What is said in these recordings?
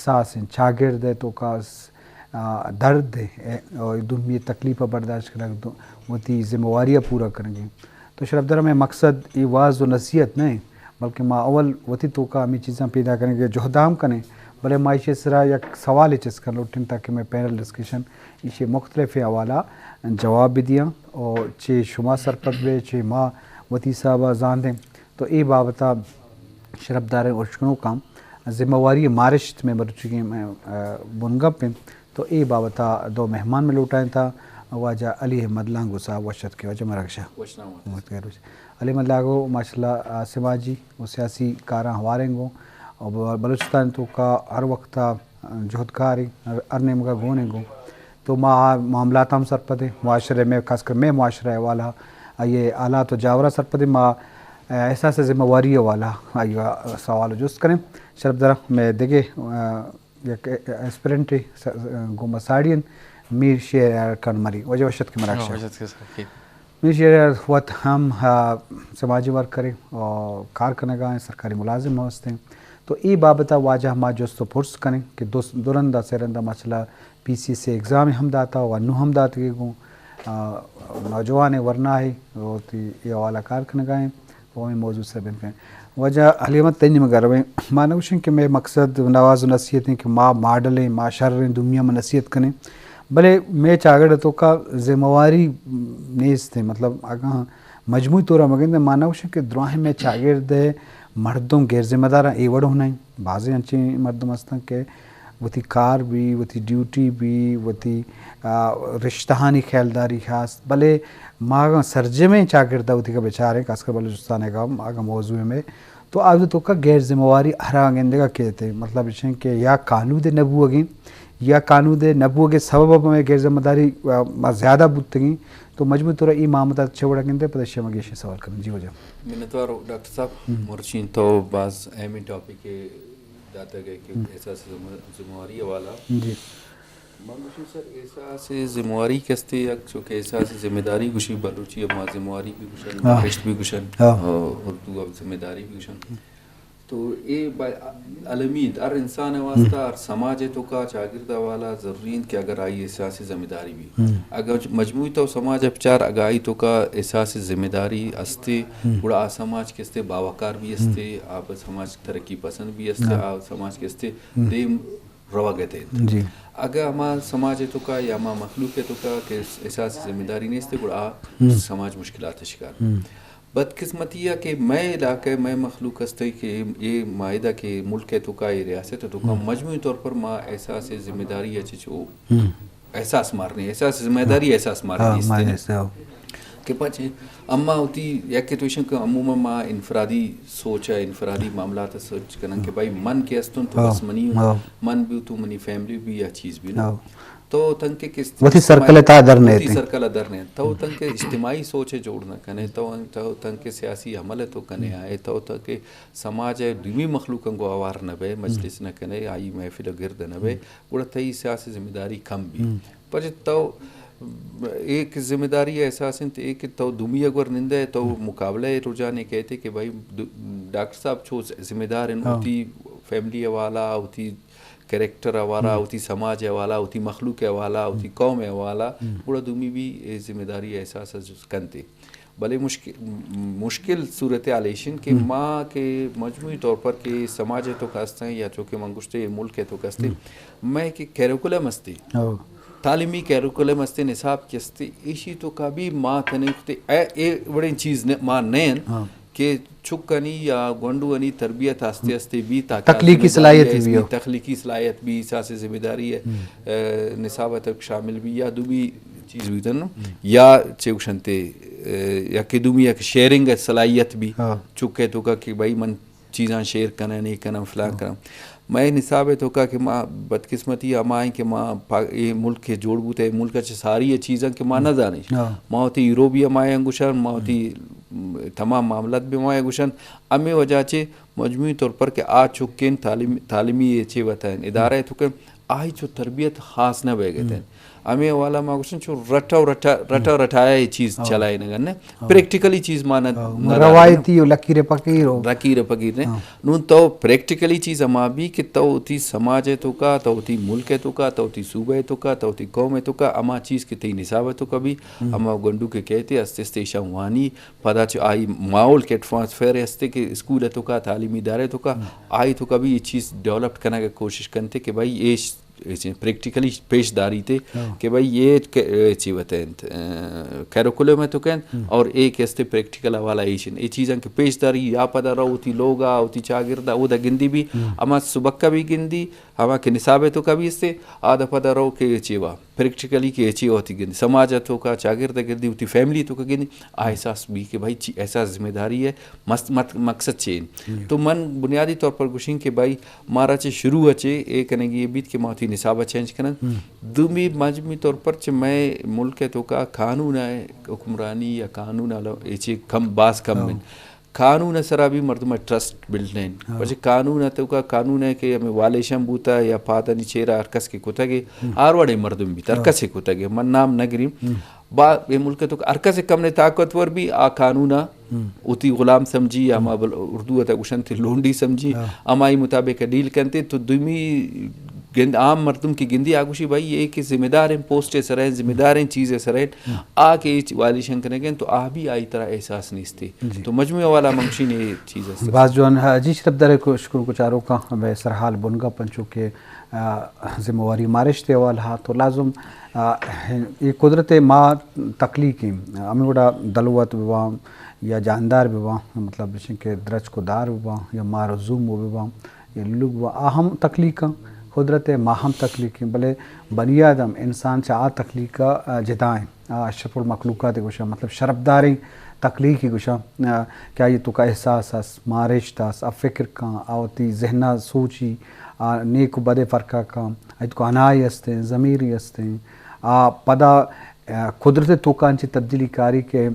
احساس انت، چاگرد ءِ توکا س-، آ، درد ءِ، ءُ دومی تکلیف ءَ برداشت کنگ، دو-، وتی ذمہ واری ءَ پورا کنگ انت۔ تو شرفدار، مئے مقصد اے وعظ ءُ نصیحت نہ انت، بلکہ ما اول وتی توکا ہمے چیزاں پیدا کنیں کہ جہد ہم کنیں، بلے ما ایشی سرا یک سوالے چست کن لوٹیں تاکہ مئے پینل ڈسکشن ایشی مختلف حوالہ جواب بدیاں اور چہ شما سرپد بے، چہ ما وتی حساب ءَ زانتیں۔ تو اے بابت ءَ شرفداریں ارشکنوکاں ذمہ واری مارشت میں مروچیگیں، آ، بنگپ انت۔ تو اے بابت ءَ دو مہمان میں لوٹائیں تا، واجہ علی احمد لانگو صاحب، وش اتکے واجہ مراگشا۔ وش نام۔ علی احمد لانگو ماشاءاللہ، آ، سماجی و سیاسی کاراں ہواریں گوں، اور ب-، بلوچستان توکا ہر وقت ءَ جہدکاریں، ہر، ہر نیمگا گونیں گوں۔ تو ما آ معاملات ہم سرپدیں، معاشرے میں، خاص کر میں معاشرہ حوالہ، آئی حالات و جاورا سرپدیں، ما، آ، احساس ذمہ واری حوالہ آئی سوال و جست کنیں۔ شرفدار، میں دگہ، آ، یک ایسپرنٹے س-، گوں ما ساڑی انت، میر شہریار خان مری۔ واجہ وش اتکے مراگشا۔ وش اتکے سر۔ میر شہریار وت ہم، آ، سماجی ورکرے اور کار کنگا ہیں، سرکاری ملازم ہم ہستیں۔ تو اے بابت ءَ واجہ ما جست و پرس کنیں کہ دو، دو رندا سے رندا مسئلہ پی سی ایس سی ایگزام ہم داتا و انو ہم داتگے گوں، آ، نوجوان ورنا ہے، وتی اے حوالہ کار کنگا ہیں۔ و ہمے موضوع سر بند کنیں۔ واجہ علی احمد، تئی نیمگا رویں۔ ما نہ گوشیں کہ مئے مقصد وعظ و نصیحت انت کہ ما ماڈل ایں، ما شر ایں، دومی ءَ ما نصیحت کنیں۔ بلے مئے چاگرد ءِ توکا ذمہ واری نیست انت۔ مطلب، اگاں مجموعی طور ءَ مگندیں، ما نہ گوشیں کہ دراہیں مئے چاگرد ءِ مردم غیر ذمہ دار انت، اے وڑ ہم نہ انت۔ بازیں انچیں مردم ہستن کہ وتی کار بی، وتی ڈیوٹی بی، وتی، آ، رشتہانی خیالداری ہست، بلے ما اگاں سرجمیں چاگرد ءَ وتی کہ بچاریں، خاص کر بلوچستان ءِ اگاں، اگاں موضوع میں، تو آ وتی توکا غیر ذمہ واری ہرا گندگا کیت۔ مطلب اش انت کہ یا کانود نہ بوگیں، یا کانود نہ بوگے سبب ءَ ہمے غیر ذمہ داری، آ، ما زیادہ بوتگیں۔ تو مجموعی طور ءَ اے معاملات چہ وڑا گندے، پدا شما گیشیں سوال کنیں۔ جی واجہ۔ منتوار ڈاکٹر صاحب، ہم۔ مرچی تو باز اہمیں ٹاپک داتگ ئے کہ ہم۔ احساس ذمہ، ذمہ واری حوالہ۔ جی۔ من گوشیں سر، احساس ذمہ واری کہ استے، یک چونکہ احساس ذمہ داری گوشی، بلوچی ءَ ما ذمہ واری بھی گوشن، ہاں۔ مارشت بھی گوشن، ہاں۔ اور اردو ءَ ذمہ داری بھی گوشن۔ تو اے با-، المی ہر انسان ءِ واسطہ، ہم۔ ہر سماج ءِ توکا چاگرد ءِ حوالہ ضروری انت کہ اگر آئی احساس ذمہ داری بھی۔ ہم۔ اگر مجموعی تو سماج ءَ بچار، اگر آئی توکا احساس ذمہ داری استے، ہم۔ گڑا آ سماج کہ استے باوقار بھی ہم۔ استے، آ سماج ترقی پسند بھی استے، ہاں۔ آ سماج کہ استے ہم۔ دیم روگ ءَ انت۔ جی۔ اگاں ہما سماج ءِ توکا یا ہما مخلوق ءِ توکا کہ احساس ذمہ داری نیست، گڑا آ ہم۔ سماج مشکلات ءِ شکار۔ ہم۔ بدقسمتی ءَ کہ مئے علاقہ ءِ مئے مخلوق است کہ اے معاہدہ کہ ملک ءِ توکا، اے ریاست ءِ توکا ہم۔ مجموعی طور پر ما احساس ذمہ داری ءَ چہ چو ہم۔ احساس مارنے، احساس ذمہ داری، ہاں۔ احساس مارنے ہاں، است مارنے انت۔ است، ہاں۔ کہ پچ اما وتی یک تو ایشن کہ عموماً ما انفرادی سوچ ءَ، انفرادی معاملات ءَ سوچ کنن کہ ہاں۔ بھائی من کہ استوں تو ہاں، بس منی، ہاں۔ من بھی تو منی فیملی بھی یا چیز بھی نہ۔ ہاں۔ تو تنکہ کہ است-، وتی سرکل ءِ تہا در نیت۔ وتی سرکل ءَ در نیت۔ تو ہم۔ تنکہ اجتماعی سوچ ءَ جوڑ نہ کنے، تو، تو تنکہ سیاسی عمل ءَ تو کنے ہم۔ آئے، تو تنکہ سماج ءِ دومی مخلوقاں گوں ہوار نہ بئے، ہم۔ مجلس نہ کنے، آئی محفل ءِ گرد ءَ نہ بئے، ہم۔ گڑا تئی سیاسی ذمہ داری کم بی۔ ہم۔ پرچہ تو ایک ذمہ داری احساس انت، ایک تو دومی ءَ گور نندے، تو ہم۔ مقابلہ ءِ رجحان ءَ کہتے کہ بھائی دو-، ڈاکٹر صاحب چو ذمہ دار انت، ہاں۔ وتی فیملی ءِ حوالہ، وتی کریکٹر ءِ حوالہ، ہم۔ وتی سماج ءِ حوالہ، وتی مخلوق ءِ حوالہ، وتی ہم۔ قوم ءِ حوالہ، ہم۔ گڑا دومی بھی اے ذمہ داری احساس کنتے۔ بلے مشکل، مشکل صورتحال ایش انت کہ ہم۔ ما کہ مجموعی طور پر کہ سماج ءِ توکا ہستیں یا چونکہ من گوشتے ملک ءِ توکا ہستیں، ہم۔ مئے کہ کیریکولم ہستی، ہو۔ تعلیمی کیریکولم ہستی، نصاب کہ ہستی، ایشی توکا بھی ما تنے وقت اے، اے وڑیں چیز نے، ما نین ہاں۔ کہ چکانی یا گونڈوانی تربیت آستے آستے بھی تاکہ تخلیقی ذمہ داری صلاحیت ہے، اس بھی ہو۔ میں تخلیقی صلاحیت بھی، احساس ذمہ داری ہے، ہم۔ اے، نصاب تک شامل بھی یا دومی چیز بھی تن ہم۔ یا چے گوشنتے، اے، یا کہ دومی یک شیئرنگ صلاحیت بھی ہاں۔ چکے توکا کہ بھائی من چیزاں شیئر کنن، اے کنن، فلان ہاں۔ کنن۔ مئے نصاب ءِ توکا کہ ما بدقسمتی ہما ایں کہ ما پا-، اے ملک کہ جوڑ بوتا، اے ملک ءَ چہ ساری اے چیزاں کہ ما ہم۔ نہ زانیں۔ ہاں۔ ما وتی ہیرو بھی ہما ایں گوشن، ما وتی ہم۔ تمام معاملات بھی ہما ایں گوشن۔ ہمے وجہ چہ مجموعی طور پر کہ آ چکیں تعلیم، تعلیمی اے چے وتا ایں، ادارہ ہم۔ ءِ توکا آئی چو تربیت خاص نہ بیگ ات۔ ہمے حوالہ ما گوشن چو رٹا و رٹا، رٹا و رٹایا اے چیز چلائینگ ء نہ۔ پریکٹیکلی چیز ما نہ، نہ دارگ ء۔ روایتی و لکیر پکیر و لکیر پکیر نہ۔ نون تو پریکٹیکلی چیز ہما بی کہ تو وتی سماج ء توکا، تو وتی ملک ء توکا، تو وتی صوبہ ء توکا، تو وتی قوم ء توکا، ہما چیز کہ تئی نصاب ء توکا بی، ہما گونڈو کہ کہتے است است ایشاں وانی، پدا چہ آئی ماحول کہ ایٹماسفیئر ہستے کہ اسکول ء توکا، تعلیمی ادارہ ء توکا، آئی توکا بی اے چیز ڈیولپ کنگ ء کوشش کنتے کہ بھائی اے ش-، اے چی-، پریکٹیکلی پیش داریتے کہ بھائی اے ک-، اے چی وت انت، ا، کریکولم ء توکا انت اور اے کہ ہستے پریکٹیکل حوالہ ایش انت۔ اے چیزاں کہ پیش داری یا پدا رو وتی لوگا، وتی چاگردا، اودا گندی بی، ہما سبکا بی گندی، ہما کہ نصاب ء توکا بی استے، آ دپا دا رو کہ چیوا پریکٹیکلی کہ چی ہوتی گندی، سماج ء توکا چاگرد ء گندی، وتی فیملی توکا گندی، آ احساس بی کہ بھائی چی احساس ذمہ داری ہے، مست-، مت-، مقصد چی انت۔ تو من بنیادی طور پر گوشیں کہ بھائی مارا چہ شروع ء چہ اے کنگی بیت کہ ما وتی نصاب ء چینج کنن۔ دومی مجموعی طور پر چہ مئے ملک ء توکا قانون ء حکمرانی یا قانون ء اے چی کم، باز کم انت۔ قانون ء سرا بھی مردم ء ٹرسٹ بلڈ نہ انت۔ پرچہ قانون ء توکا قانون ء کہ ہمیں وائلیشن بوتا یا پادانی چیرا ہر کس کہ کتگ ء، ہر وڑیں مردم بیت، ہر کس ء کتگ ء، من نام نہ گریم۔ با اے ملک ء توکا ہر کس ء کم نے طاقتور بی، آ قانون ء وتی غلام سمجھی یا ہما بل-، اردو ء تہ گوشنت لونڈی سمجھی، ہمائی مطابق ڈیل کنتے تو دومی گند عام مردم کہ گندی آ گوشی بھائی اے کہ ذمہ دار ہیں، پوسٹ ء سرا ہیں، ذمہ دار ہیں، چیز ء سرا ہیں، آ کہ اے وائلیشن کنگ ء تو آ بھی آئی طرح احساس نیستی۔ تو مجموعی حوالہ منشین اے چیز است۔ باز جوان، ہاں، جی شرپ دار کو شکر گزارو کا ہمیں سرحال بنگا پنچو کے، آ، ذمہ واری مارشت حوالہ ہا تو لازم، آ، اے قدرت ما تخلیق ہیں، ہمیں وڑا دلوت بباں یا جاندار بباں، مطلب بشن کہ درچ کو دار بباں یا مار و زوم بباں، اے لوگ و آ ہم تخلیق آں، قدرت ء ما ہم تخلیق ایں، بلے بنی آدم انسان چہ آ تخلیق ء جدا ایں۔ آ اشرف المخلوقات ء گوشاں، مطلب شرپداریں تخلیق ء گوشاں، آ، کہ آئی توکا احساس اس، مارشت اس، آ فکر کاں، آ وتی ذہن ء سوچی، آ نیک و بد ء فرق ء کاں، آئی توکا انائی استیں، ضمیری استیں، آ پدا، آ، قدرت ء توکا انچیں تبدیلی کاری کہ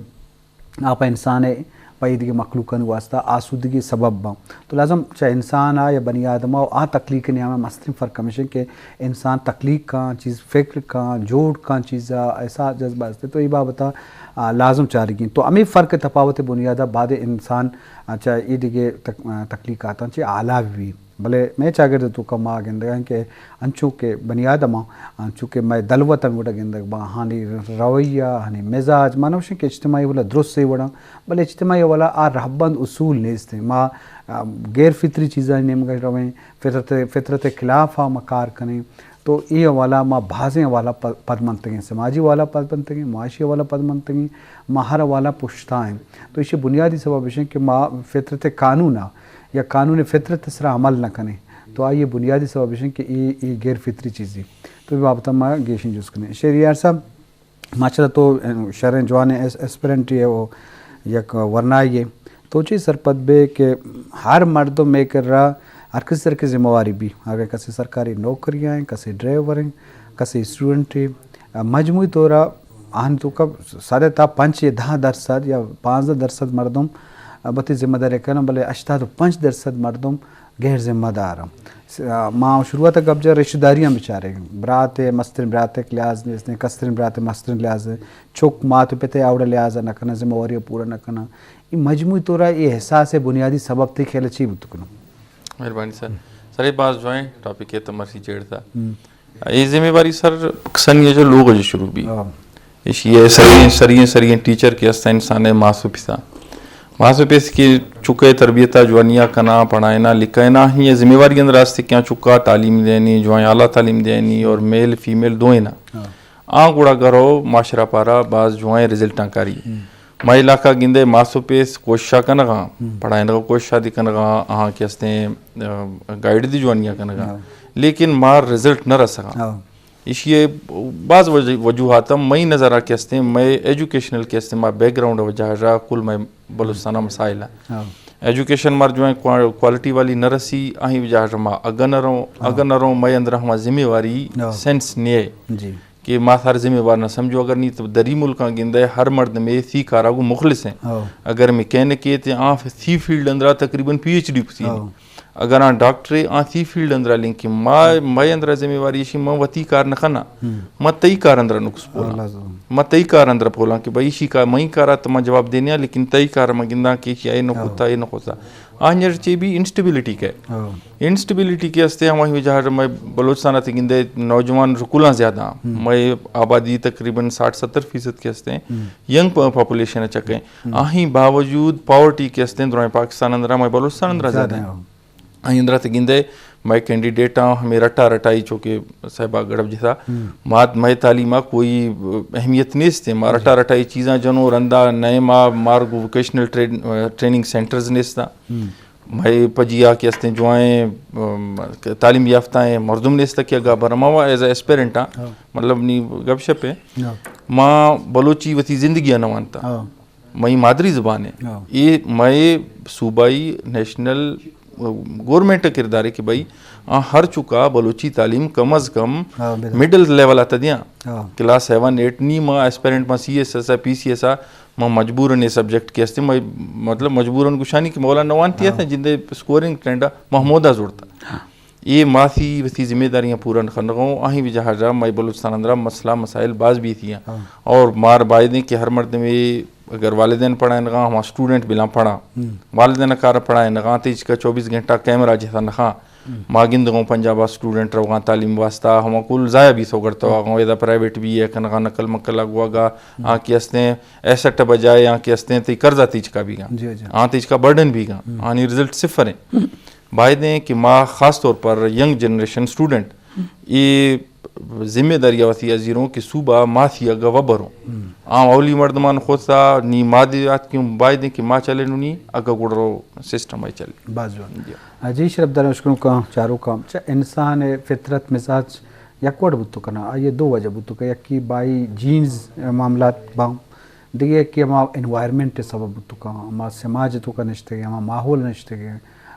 آ پہ انسان ء پہ ایدگہ مخلوقانی واسطہ آسودگی سبب باں۔ تو لازم چہ انسان ء یا بنی آدم ء آ تخلیق ء نیام ء مستریں فرق ہمیش انت کہ انسان تخلیق کاں، چیز فکر کاں، جوڑ کاں، چیز ء احساس جذبہ است۔ تو اے بابت ء، آ، لازم چارگی انت۔ تو ہمے فرق ء تفاوت ء بنیاد ء بعد انسان، آ، چہ ایدگہ تک-، آ، تخلیقاتاں چہ اعلی بی۔ بلے مئے چاگرد ء توکا ما گندگاں کہ انچو کہ بنی آدماں، انچو کہ مئے دلوت ہمے وڑا گندگ باں، آہانی رویہ، آہانی مزاج، ما نہ گوشیں کہ اجتماعی ولا درست سے وڑا، بلے اجتماعی ولا آ رہبند اصول نیست ہیں۔ ما، آ، غیر فطری چیزانی نیمگا رویں، فطرت، فطرت خلاف آ ما کار کنیں۔ تو اے حوالہ ما بازیں حوالہ پ-، پد منتگیں، سماجی حوالہ پد منتگیں، معاشی حوالہ پد منتگیں، ما ہر حوالہ پشتا ہیں۔ تو ایشی بنیادی سبب ایش ہیں کہ ما فطرت قانون آ یا قانون فطرت ء سرا عمل نہ کنیں، تو آئی ء بنیادی سبب اش انت کہ اے، اے غیر فطری چیزے۔ تو اے بابت ء ما گیشیں جست کنیں۔ شہریار صاحب، ماشاءاللہ تو شریں جوانیں ایس-، ایسپرنٹے ئے و یک ورنائے ئے۔ تو چے سرپد بے کہ ہر مردم ء کرا ہر کسی سر کہ ذمہ واری بی، اگر کسی سرکاری نوکری ء، کسی ڈرائیور ء، کسی اسٹوڈنٹ ء، مجموعی طور ء آہانی توکا سد ء تا پنچ یا دہ درصد یا پانزدہ درصد مردم، آ، وتی ذمہ داری کنن، بلے ہشتاد و پنچ درصد مردم غیر ذمہ دار انت۔ س-، آ، ما شروعات ء گپ جا رشتہ داریاں بچاریں۔ برات ء مستریں برات ء لحاظ نیست، کستریں برات ء مستریں لحاظ، چک مات و پت ء آوڑا لحاظ نہ کنن، ذمہ واری پورا نہ کنن۔ اے مجموعی طور ء اے احساس ء بنیادی سبب تئی خیال ء چی بوت کنن؟ مہربانی سر۔ سر، اے باز جوائیں ٹاپک ء تو مرسی جیڑتا۔ اے ذمہ واری سر کسانی ء چہ لوگ ء چہ شروع بی۔ ایشی ء سری، سری، سری ٹیچر کہ است انسان ء ماس و پیسا۔ ماس و پیس کہ چک ء تربیت ء جوانی ء کناں، پڑھائیناں، لکھائیناں، ہی ء ذمہ واری اندر است کہ آ چک ء تعلیم دینی، جوائیں اعلیٰ تعلیم دینی اور میل فیمیل دوئیناں۔ آ گڑا گھرو معاشرہ پارا باز جوائیں رزلٹاں کاری۔ ما علاقہ گندے ماس و پیس کوششا کنغاں، پڑھائینغا کوششا دی کنغاں، آہاں کہ استیں، آ، گائیڈ دی جوانیاں کنغاں۔ لیکن ما رزلٹ نہ رسغاں۔ ایشی ء باز وجہ، وجوہات ہم مئی نظر ء کہ استیں، مئے ایجوکیشنل کہ استیں، ما بیک گراؤنڈ ء وجہ ء کل مئے بلوچستان ء مسائل ء۔ ایجوکیشن مار جو ہیں کوا-، کوالٹی والی نہ رسی، آہی وجہ ء ما اگہ نہ روں، اگہ نہ روں، مئے اندر ہما ذمہ واری سینس نیے کہ ما سر ذمہ وار نہ سمجھو، اگر نہیں تو دری ملکاں گندے ہر مرد میں سی کارا کو مخلص ہیں۔ اگر میکینک ہے تے آ سی فیلڈ اندرا تقریباً پی ایچ ڈی کسی ہیں۔ اگر آں ڈاکٹرے آں تئی فیلڈ اندرا لنکیں، ما، مئے اندرا ذمہ واری ایشی، من وتی کار نہ کناں، ما تئی کار اندرا نقص پولاں۔ ما تئی کار اندرا پولاں کہ بھئی ایشی کا، مئی کارا تو ما جواب دینے آں، لیکن تئی کار ما گنداں کہ ایشی اے نہ کتا، اے نہ کتا۔ آنجر چے بھی انسٹیبلٹی کے۔ انسٹیبلٹی کے استے ہمائی وجہ مئے بلوچستان تے گندے نوجوان رکولاں زیادہ ہیں۔ مئے آبادی تقریباً ساٹھ ستر فیصد کے استے ہیں۔ ینگ پا-، پاپولیشن چکے۔ آہی باوجود پاورٹی کے استے ہیں، درائیں پاکستان اندرا، مئے بلوچستان اندرا زیادہ ہیں۔ آئی اندرا تے گندے مئے کینڈیڈیٹ آں، ہمیں رٹا رٹائی چونکہ صاحبہ گڑب جتا، مات مئے تعلیما کوئی اہمیت نیست ہے۔ ما رٹا رٹائی چیزاں جنو رندا نئے ما مارگ ووکیشنل ٹرین-، ٹریننگ سینٹرز نیستا۔ مئے پجیا کہ استیں جوائیں، ام، تعلیم یافتہ ہیں مردم نیستا کہ اگا برما وا ایز اے ایسپیرنٹ آں، مطلب نی گپ شپ ہے۔ ما بلوچی وتی زندگی نہ وانتا۔ مئی مادری زبان ہے۔ اے مئے صوبائی نیشنل، آ، گورنمنٹ کردار ہے کہ بھئی، آ، ہر چکا بلوچی تعلیم کم از کم مڈل لیول آتا دیاں۔ کلاس سیون، ایٹ نی ما ایسپیرنٹ ما سی ایس ایس آ، پی سی ایس آ، ما مجبوراً اے سبجیکٹ کے استے، ما، مطلب مجبوراً گشانی کہ مولا نوان تیا تھا جندے اسکورنگ ٹرینڈ آ محمودہ زورتا۔ اے ماسی وتی ذمہ داریاں پورا نہ کنگا اوں، آہی وجہ جا مئے بلوچستان اندرا مسئلہ مسائل باز بیتی ہیں۔ اور مار بایدیں کہ ہر مردمے اگر والدین پڑھائینگا، ہما اسٹوڈنٹ بلاں پڑھا۔ والدین کار پڑھائینگا، تیچکا چوبیس گھنٹہ کیمرہ جتا نخا۔ ما گندگوں پنجابا اسٹوڈنٹ روگاں تعلیم واسطہ، ہما کل ضائع بیتو گڑتو آگوں، ادا پرائیویٹ بی اے کنگا، نقل مکل گواگا، آں کہ استیں ایسٹ بجائے، آں کہ استیں تی قرضہ تیچکا بیگا۔ آں تیچکا برڈن بیگا۔ آنی رزلٹ صفر ہیں۔ بایدیں کہ ما خاص طور پر ینگ جنریشن اسٹوڈنٹ اے ذمہ داری وتی ازیروں کہ صوبہ ماسی اگا و بروں۔ آں اولی مردمان خود سا نی مادے آتکیوں بایدیں کہ ما چلے نونی اگا گڑرو سسٹم آئی چلے۔ باز جوان۔ جی۔ جی شرف داران، شکروں کا چاروں کا۔ چا انسان فطرت مزاج یک وڑ بوتو کنا، آئیے دو وجہ بوتو کہ یکی بائی جینز معاملات باں، دگہ یکی ہما انوائرمنٹ سبب بوتو کنا، ہما سماج تو کا نشتے، ہما ماحول نشتے،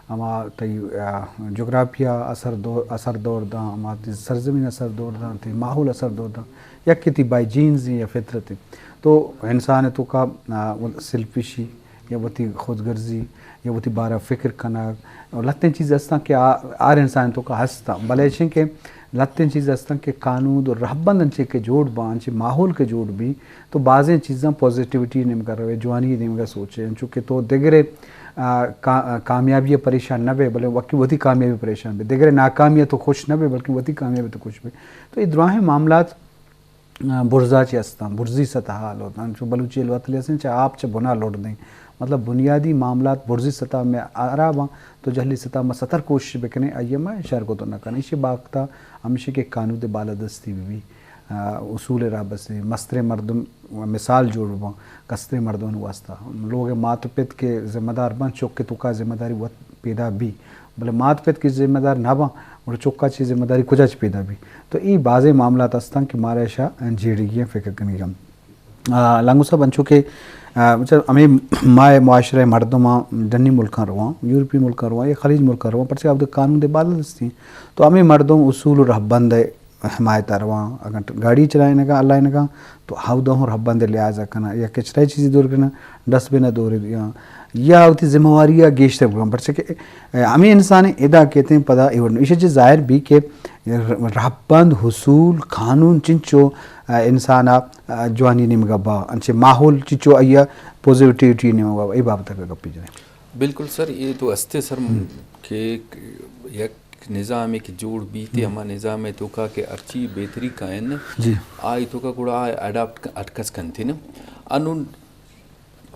ہما تئی، آ، جغرافیہ اثر دور، اثر دور داں، ہما تئی سرزمین اثر دور داں، تئی ماحول اثر دور داں، یکی تئی بائی جینز یا فطرت۔ تو انسان تو کا، آ، سیلفشی یا وتی خود غرضی یا وتی بارہ فکر کنگ، اور لتیں چیز ہستاں کہ آ-، ہر انسان تو کا ہستاں، بلے ایشیں کہ لتیں چیز ہستاں کہ قانون و رہبند انچے کہ جوڑ باں، انچے ماحول کہ جوڑ بی، تو بازیں چیزاں پازیٹیوٹی نیمگا روے، جوانی نیمگا سوچے، انچو کہ تو دگرے، آ، کا-، کامیابی پریشان نہ بے، بلے وقتی وتی کامیابی پریشان بے، دگرے ناکامی تو خوش نہ بے، بلکہ وتی کامیابی تو خوش بے۔ تو یہ دراہیں معاملات آ، برزا چہ استاں، برزی سطح ءَ لوٹاں۔ چو بلوچی ءَ لوٹ لیسیں، چہ آپ چہ بنا لوٹ دیں۔ مطلب بنیادی معاملات برزی سطح میں آرا باں، تو جہلی سطح میں ستر کوشش بکنیں، آئی ءَ ما شر کو تو نہ کنیں۔ ایشی باقتا ہمیشہ کہ قانون دے بالادستی بہ بی، آ، اصول راہ بستی، مستریں مردم مثال جوڑ باں، کستریں مردم واسطہ۔ لوگ مات پت کے ذمہ دار باں، چک کے توکا ذمہ داری وت پیدا بی، بلے مات پت کہ ذمہ دار نہ باں، گڑا چکا چی ذمہ داری کجا چی پیدا بی؟ تو ای بازیں معاملات ہستاں کہ مارا اشا جیڑگی ہیں، فکر کنگی ہم۔ آ، لنگو صاحب، انچو کہ، آ، مطلب، ہمیں مائے معاشرہ مردم ڈنی ملکاں رواں، یورپی ملکاں رواں یا خلیج ملکاں رواں، پرچہ عبد قانون دے بالادستی ہیں۔ تو ہمیں مردم اصول و رہبند حمایت ءَ رواں، اگاں گاڑی چلائینگا، ہلائینگا، تو ہاودا ہوں رہبند لحاظ کناں، یا کچرہ چیزی دور کناں، ڈسٹ بن دور دیاں، یا وتی ذمہ واری گیشتر بکن، پرچہ کہ ہمیں انسان ادا کہتے ہیں پدا ایوڑ ایشی چیز ظاہر بھی کہ رہبند، حصول، قانون چنچو انسان جوانی نیمگا با، انچے ماحول چنچو آئی پوزیٹیوٹی نیمگا با، اے بابت گپی جنیں۔ بالکل سر، یہ تو استے سر کہ یک نظامے کہ جوڑ بیتے، ہما نظام ءِ توکا کہ ہرچی بہتری کائن، جی۔ آئی توکا گڑا آ اڈاپٹ ک-، اٹکس کنتے نا۔ انون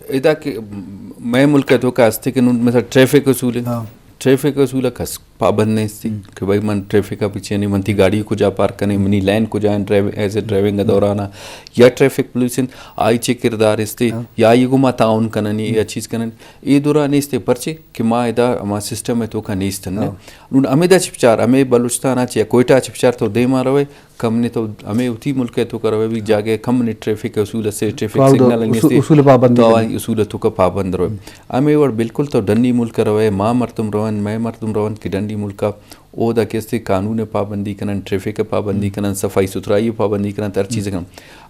ادا کہ مئے ملک ءِ توکا استے کہ نون مثلا ٹریفک اصول ہے۔ ٹریفک اصول ءَ کس پابند نیستی کہ بھائی من ٹریفک ءَ پیچھے نہیں، من تی گاڑی کجا پارک کنے، منی لین کجا ہیں، ڈرائیو-، ایز اے ڈرائیونگ دوران یا ٹریفک پولیس ہیں، آئی چے کردار استے یا آئی گما تعاون کننی یا چیز کننی، اے دوران نیستے پرچے کہ ما ادا ہما سسٹم ءِ توکا نیستن۔ نون ہمے دا چہ بچار، ہمے بلوچستان ءَ چہ یا کوئٹہ ءَ چہ بچار تو دیما روئے، کم نے تو ہمے وتی ملک ءِ توکا روئے، بھی جاگہ کم نے ٹریفک اصول اسے، ٹریفک سگنل نیستے، اصول پابندی تو آ اصول ءِ توکا پابند روئے۔ ہمے وڑ بالکل تو ڈنی ملک ءَ روئے، ما مردم روئن، مئے مردم روئن کہ ڈنی ملک ءَ اودا کہ استے قانون ءِ پابندی کنن، ٹریفک ءِ پابندی کنن، صفائی ستھرائی ءِ پابندی کنن، ہر چیز کنن۔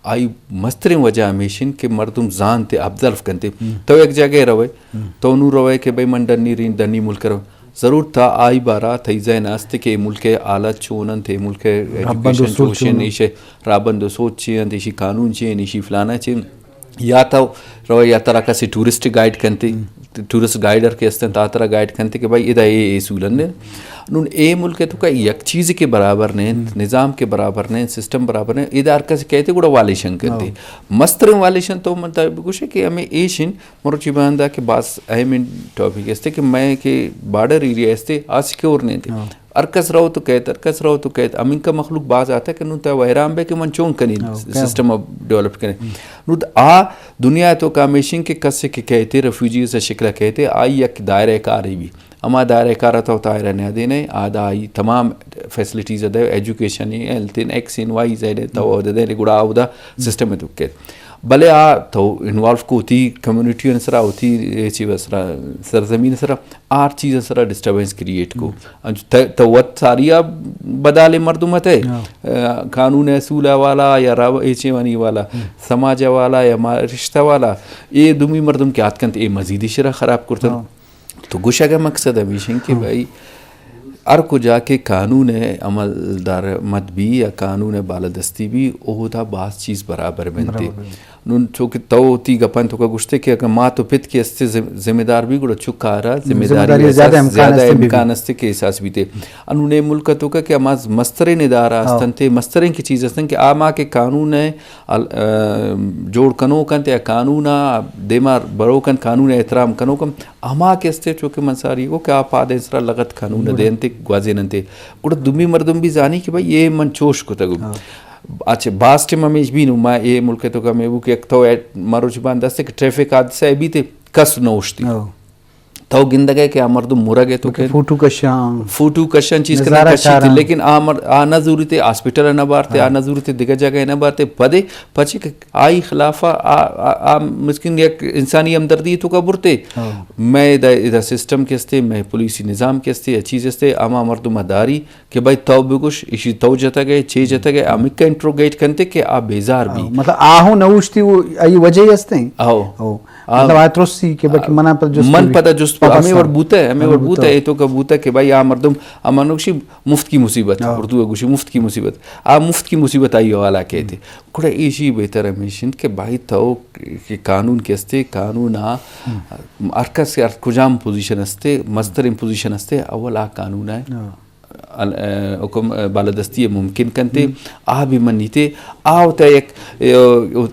آئی مستریں وجہ ہمیشن کہ مردم زانتے ابزرو کنتے۔ تو یک جاگہ روئے، تو نوں روئے کہ بھئی من ڈنی رین، ڈنی ملک ءَ روئے۔ ضرور تا آئی بارا تئی ذہن است کہ اے ملک ءِ حالت چون انت، اے ملک ءِ ایجوکیشن چوش انت، ایشی رابند و سوچ چی انت، ایشی قانون چی انت، ایشی فلانا چی انت۔ یا تو روئے یا ترا کسی ٹورسٹ گائیڈ کنتے، ٹورسٹ گائیڈر کہ استن تا ترا گائیڈ کنتے کہ بھائی ادا اے، اے اصول انت۔ نون اے ملک ءِ توکا یک چیز کہ برابر نہ انت، نظام کہ برابر نہ انت، سسٹم برابر نہ انت، ادا ہر کس کہتے گڑا والیشن کنتے۔ مستریں والیشن تو من تا بگوشے کہ ہمیں ایش انت، مروچی باندا کہ باز اہمیں ٹاپک است کہ مئے کہ بارڈر ایریا است، آ سیکیور نہ انت۔ ہر کس رو تو کہت، ہر کس رو تو کہت۔ امینکا مخلوق باز آتا کہ نوں تا ویران بے کہ من چون کنی سسٹم ڈیولپ کنی۔ نوں آ دنیا توکا ہمیشیں کہ کسے کہ کہتے ریفیوجی سے شکل کہتے، آئی یک دائرہ کاری بی۔ ہما دائرہ کار تو تائرہ نہ دینے، آ دا آئی تمام فیسلٹیز دے، ایجوکیشن، ہیلتھ، ایکس ان وائی زیڈ تو دے، گڑا آ دا سسٹم تو کہت۔ بلے آ تو انوالو کو ہوتی کمیونٹی سرا، ہوتی اے چی سرا، سرزمین سرا، آر چیز سرا ڈسٹربنس کریئیٹ کو۔ انچ ت-، تو وت ساری آ بدال مردم تے، آ، قانون اصول والا یا را-، اے چی وانی والا، سماج والا یا ما-، رشتہ والا، اے دومی مردم کہ آتکنت اے مزیدی شرا خراب کرتن۔ تو گوشگ ءِ مقصد ہمیش انت کہ بھائی ہر کجا کہ قانون ءِ عملدار مت بی یا قانون ءِ بالادستی بی، اودا باز چیز برابر بنت۔ نون چونکہ تو وتی گپاں توکا گوشتے کہ اگر مات و پت کہ استے ذم-، ذمہ دار بی، گڑا چکارا ذمہ داری احساس زیادہ امکان است کہ احساس بیتے۔ انون اے ملک توکا کہ ہما مسترین ادارہ استنتے، مسترین کی چیز استن کہ آ ما کہ قانون ءِ ال-، ا، جوڑ کنوک انت یا قانون ءَ دیما بروک انت، قانون ءِ احترام کنوک انت، ہما کہ استے چونکہ من ساری گو کہ آ پادیں سرا لغت قانون ءَ دینتے، گوازیننتے۔ گڑا دومی مردم بھی زانی کہ بھئی اے من چوش کتگ۔ اچھا، باز ٹیم ہمیش بی نوں ما اے ملک ءِ توکا مے بو کہ یک تو مروچی باندا است کہ ٹریفک حادثہ بیتے، کس نہ اوشتی۔ تو گندگ ئے کہ آ مردم مرگ ءَ تو کہ فوٹو کشاں، فوٹو کشاں، چیز کناں، نظارہ کشی تے، چاراں۔ لیکن آ مر-، آ نہ زوریتے ہاسپٹل ءَ نہ بارتے، آ نہ زوریتے دگہ جگہ ءَ نہ بارتے، پدے پچے کہ آئی خلاف آ، آ، آ مسکین یک انسانی ہمدردی توکا برتے۔ مئے ادا، ادا سسٹم کہ استے، مئے پولیسی نظام کہ استے، یا چیز استے، ہما مردم ءَ داری کہ بھئی تو بگوش، ایشی تو جتگ ئے، چے جتگ ئے، ہمکہ انٹروگیٹ کنتے کہ آ بیزار بی۔ مطلب، آ ہوں نہ اوشتی، وہ، آئی وجہ ہی ہستیں۔ آہو۔ مطلب، آ ترسی کہ بلکہ منا پدا جست من بی۔ پدا جست بی۔ ہمیں وڑ بوتا ہے، ہمیں وڑ بوتا ہے، اے توکا بوتا کہ بھائی آ مردم، آ من گوشی مفت کی مصیبت، اردو گوشی مفت کی مصیبت۔ آ مفت کی مصیبت آئی حوالہ کہتے۔ گڑا ایشی بہتر ہمیش انت کہ بھائی تو کہ قانون کہ استے، قانون آ ہر کس ہر کجام پوزیشن استے، مسترین پوزیشن استے، اول آ قانون ہے۔ ال-، ا، حکم، ا، بالادستی ءَ ممکن کنتے، آ بھی منیتے، آ وتا یک، ا،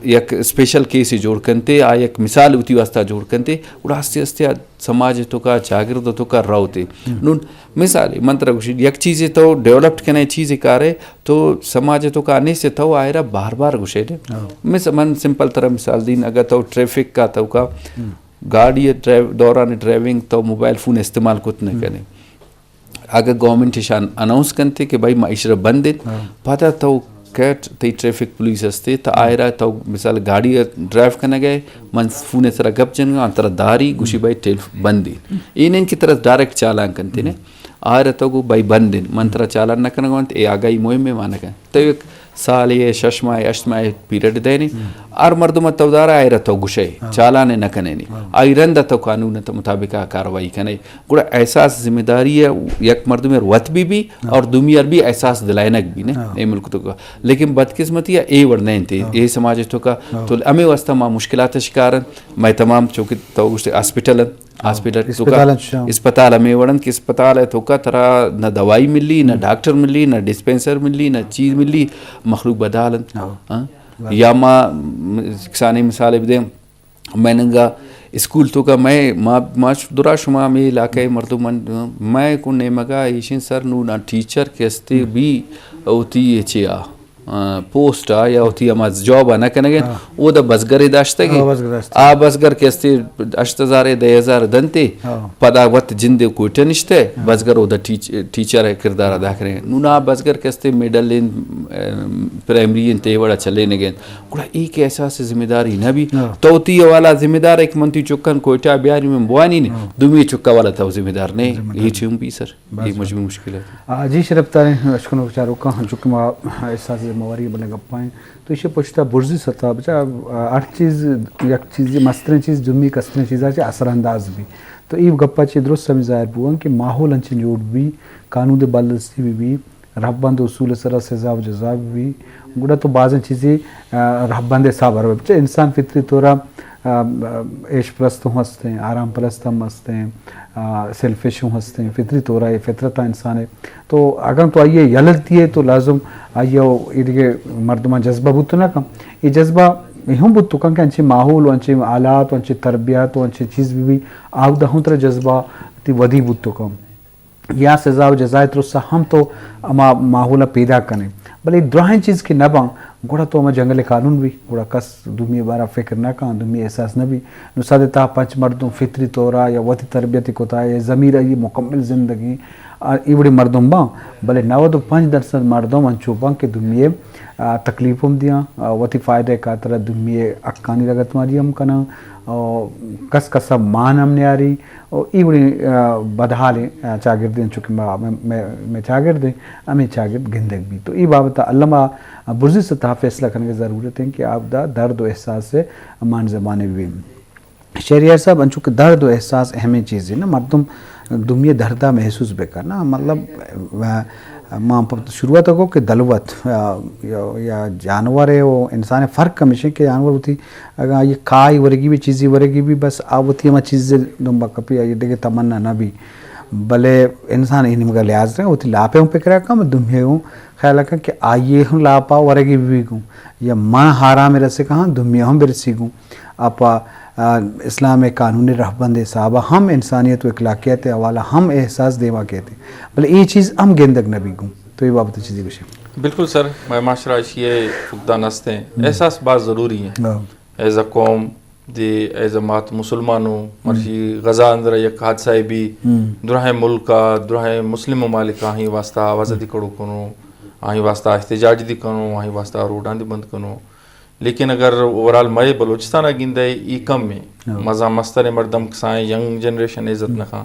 یک اسپیشل کیسے جوڑ کنتے، آ یک مثال وتی واسطہ جوڑ کنتے، گڑا آستے آستے آ سماج توکا، چاگرد توکا روتے۔ نون مثال، من ترا گوشی، یک چیزے تو ڈیولپڈ کنے، چیزے کارے، تو سماج توکا نیستے تو آئرا بار بار گوشے دے۔ مث-، من سمپل ترا مثال دین، اگر تو ٹریفک کا توکا گاڑی ڈرائیو-، دوران ڈرائیونگ تو موبائل فون استعمال کت نہ کنے۔ اگہ گورنمنٹ ایشان اناؤنس کنتے کہ بھائی ما ایشرا بند انت، پدا تو کیٹ تئی ٹریفک پولیس ہستے، تا آئرا تو مثال گاڑی ڈرائیو کنگ ئے، من فون سرا گپ جنگا، آن ترا داری، گوشی بھائی ٹیل بند انت۔ اے نین کہ ترا ڈائریکٹ چالان کنتے نے۔ آئرا تو گو بھائی بند انت، من ترا چالان نہ کنگا انت، اے آگاہی مہم ءَ مانگ انت۔ تو یک سالے، شش ماہ، ہشت ماہ پیریڈ دینے۔ ہر مردم تو دارا آئرا تو گوشے، چالان نہ کنے نے۔ آئی رند تو قانون تو مطابق کاروائی کنے۔ گڑا احساس ذمہ داری ہے، یک مردم وت بھی بھی اور دومی ار بھی احساس دلائنگ بھی نے، اے ملک توکا۔ لیکن بدقسمتی ہے، اے وڑ نہیں تھے، اے سماج توکا۔ تو ہمیں واسطہ ما مشکلات شکار ہیں۔ میں تمام چونکہ تو گوشتے ہاسپٹل ہیں، ہاسپٹل توکا، اسپتال ہمیں وڑ ہیں کہ اسپتال ہے توکا ترا نہ دوائی ملی، نہ ڈاکٹر ملی، نہ ڈسپنسر ملی، نہ چیز ملی، مخلوق بدال ہیں۔ ہاں۔ یا ما م-، کسانی مثال بدیں، میں ننگا اسکول توکا میں ما، ما درا شما ہمیں علاقہ مردم من، میں کو نیمگا ایشن سر نو نا ٹیچر کہ استے بھی ہوتی ہے چیا۔ آ، پوسٹ آ یا وتی ہما جاب آ نہ کنگ ء، او دا بزگرے داشتگ ء۔ آ، بزگر کہ استے ہشت ہزار ء دہ ہزار دنت ء، پدا وت جند ء کوئٹہ نشتہ ء، بزگر او دا ٹیچ-، ٹیچر ء کردار ادا کریں۔ نون آ بزگر کہ استے مڈل انت، ام، پرائمری انت، اے وڑا چلینگ انت۔ گڑا اے کہ احساس ذمہ داری نہ بی۔ تو وتی حوالہ ذمہ دار ایک من تی چکن کوئٹہ بیاری من بوانی نے، دومی چکا والا تو ذمہ دار نہیں۔ اے چون بی سر؟ اے مجموعی مشکل ہے۔ آ، جی شرپ تاریں اشکنوک چاروکاں، چونکہ ما احساس ذمہ واری بلے گپائیں، تو ایشی پشتا برزی سطح بچا، آ، ہر چیز، یک چیزی مستریں چیز، دومی کستریں چیزا چہ اثر انداز بی۔ تو اے گپا چہ درست ہمے ظاہر بوان کہ ماحول انچیں جوڑ بی، قانون دے بالدستی بی بی، رہبند اصول سرا سزا و جزا بی بی، گڑا تو بازیں چیزے، آ، رہبند حساب ہر چہ انسان فطری طورا، آ، عیش پرست ہوں ہستیں، آرام پرست ہم ہستیں، آ، سیلفش ہوں ہستیں، فطری طورا اے فطرت انسان ہے۔ تو اگر تو آئیے یلہ دیئے تو لازم آئیے و ایدگہ مردمان جذبہ بوت نہ کن۔ اے جذبہ اے ہم بوت کن کہ انچیں ماحول و انچیں حالات و انچیں تربیت و انچیں چیز بی بی، آودا ہم ترا جذبہ تی ودی بوت کن۔ یا سزا و جزائے ترسا ہم تو ہما ماحول پیدا کنے۔ بلے دراہیں چیز کہ نہ باں، گڑا تو ہما جنگل قانون بی، گڑا کس دومی بارا فکر نہ کن، دومی احساس نہ بی۔ نو صد تہا پنچ مردم فطری طورا یا وتی تربیت کتا یا ضمیر ای مکمل زندگی، آ، ای وڑی مردم باں، بلے نود و پنچ درصد مردم انچو باں کہ دومی، آ، تکلیف ہم دیاں، آ، وتی فائدہ خاطرا دومی حقانی لگت ماری ہم کناں، آ، کس کسا مان ہم نیاری، او اے وڑیں، آ، بدحالیں، آ، چاگردے انچو کہ ما، مئے، مئے، مئے چاگردے، ہمے چاگرد گندگ بیت۔ تو اے بابت ء الم ء برزی سطح ء فیصلہ کنگ ء ضرورت انت کہ آ اودا درد و احساس ء مان زبان بہ بیت۔ شہریار صاحب، انچو کہ درد و احساس اہمیں چیزے نا، مردم دومی ء درد ء محسوس بہ کن نا، مطلب، آ، ما پہ شروعات ء گو کہ دلوت، آ، یا، یا جانور ء و انسان ء فرق ہمیش انت کہ جانور وتی اگاں آئی کائی ورگی بی، چیزی ورگی بی، بس آ وتی ہما چیز دنبا کپی، آئی دگہ تمنا نہ بی۔ بلے انسان اے نیمگا لحاظ رہے، وتی لاپے ہوں پکرا کن، دومی ہوں خیال کن کہ آئی ہوں لاپا ورگی بی گوں، یا من حرام رسے کہاں، دومی ہم برسی گوں۔ اپا، آ، اسلام قانون رہبند حسابا ہم انسانیت و اخلاقیت حوالہ ہم احساس دیما کہتے۔ بلے اے چیز ہم گندگ نہ بی گوں۔ تو اے بابت چیزی گوشے۔ بالکل سر، مئے معاشرہ اشی ء فقدان ہستیں۔ احساس باز ضروری ہیں۔ ایز اے قوم دے، ایز اے مات مسلمانوں، مرشی غزہ اندر یک حادثہ بی، دراہیں ملک ء، دراہیں مسلم ممالک آہیں واسطہ آواز دی کڑو کنو، آہیں واسطہ احتجاج دی کنو، آہیں واسطہ روڈاں دی بند کنو۔ لیکن اگر اوورال مئے بلوچستان ء گندئے، ای کم ایں۔ مزاں مستریں مردم کسائیں ینگ جنریشن عزت نہ کن۔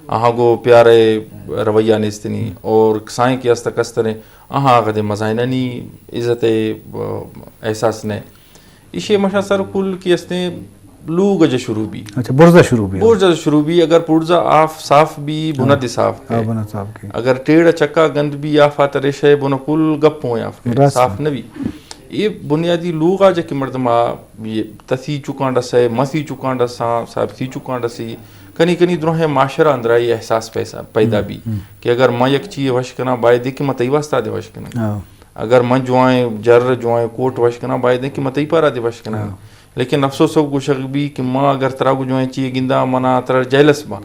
آہاں گو پیارے رویہ نیستنی اور کسائیں کہ است کستریں، آہاں آغا دے مزاحنانی عزت ء احساس نہ۔ ایشی مشا سر کل کی استیں لوگ ء جا شروع بی۔ اچھا، برزا شروع بی۔ برزا شروع بی، اگر برزا آف صاف بی، بنا دی صاف کے۔ بنا صاف کے۔ اگر ٹیڑ چکا گند بی، آف آتا ریشہ بنا کل گپوں آف کے۔ صاف نہ بی۔ اے بنیادی لوگ آ جا کہ مردم آ یہ تسی چکاں ڈسے، مسی چکاں ڈساں، صاحب سی چکاں ڈسی، کنی کنی دراہیں معاشرہ اندرا یہ احساس پیسا، پیدا بی کہ اگر ما یک چیز وش کناں، باید کہ ما تئی واسطہ دے وش کناں۔ اگر من جوائیں جر، جوائیں کوٹ وش کناں، باید کہ من تئی پارا دے وش کناں۔ لیکن افسوس ہو گوشگ بی کہ ما اگر ترا گو جوائیں چیئے گنداں، منا ترا جیلس باں۔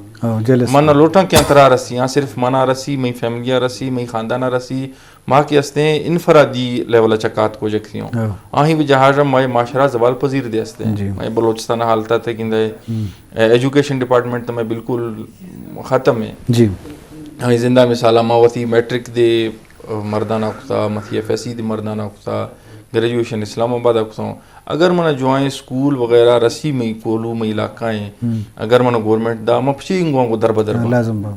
من نہ لوٹاں کہ ترا رسی، ہاں صرف منا رسی، مئی فیملی رسی، مئی خاندان رسی، ما کہ استیں انفرادی لیول چکات کو جکتی ہوں۔ آہیں وجہ ہا مئے معاشرہ زوال پذیر دے استیں۔ مئے بلوچستان حالت تے گندے، ایجوکیشن ڈپارٹمنٹ تو میں بالکل ختم ہے۔ آہیں زندہ مثال ما وتی میٹرک دے مردانہ کتا، متی ایف ایس سی دی مردانہ کتا، گریجویشن اسلام آباد آ کتا ہوں۔ اگر منا جوائیں سکول وغیرہ رسی مئی کولو مئی علاقہ ہیں، اگر منا گورنمنٹ دا، ما پچی انگواں کو در بدر باں۔ لازم باں۔